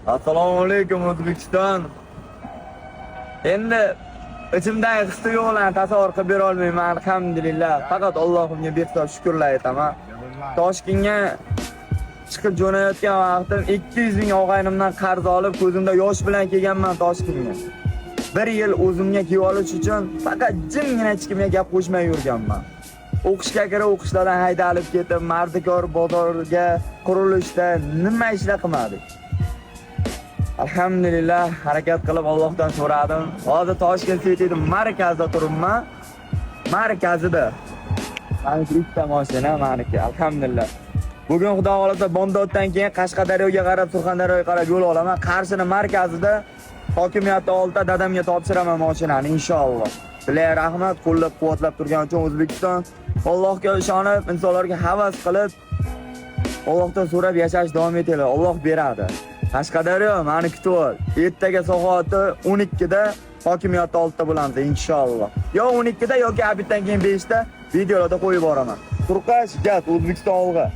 Assalomu alaykum, O'zbekiston. Endi ichimdagi his tuyg'ularni tasavvur qilib bera olmayman, alhamdulillah. Faqat Allohimga behisob shukrlar aytaman. Toshkentga chiqib jo'nayotgan vaqtim 200 ming og'aynimdan qarz olib, ko'zimda yosh bilan kelganman Toshkentga. Bir yil o'zimga kiyib olish uchun faqat jimgina hech kimga gap qo'shmay yurganman. O'qishga kirib, o'qishlardan haydalib ketib, mardikor bozorga, qurilishda nima ishlar qilmadik. Alhamdulillah, harakat qilib Allohdan so'radim. Hozir Toshkent City'ning markazida turibman. Markazida. Maniki ikkita mashina, maniki, alhamdulillah. Bugun Xudo xolasa Bomdoddan keyin Qashqadaryoga qarab, Surxondaryoga qarab yo'l olaman. Qarshini markazida hokimiyatni oldida dadamga topshiraman mashinani, inshaalloh. Sizlarga rahmat, qo'llab-quvvatlab turgan uchun, O'zbekiston. Allohga ishonib, insonlarga havas qilib, Allohdan so'rab yashash davom etinglar. Alloh beradi. Qashqadaryo, mani kutib ol. Ertaga soati 12 da hokimiyatni oldida bo'lamiz, inshaalloh. Yo 12 da yoki обед dan keyin 5 da videolarda qo'yib boraman. Turqash, gaz, O'zbekiston, olg'a.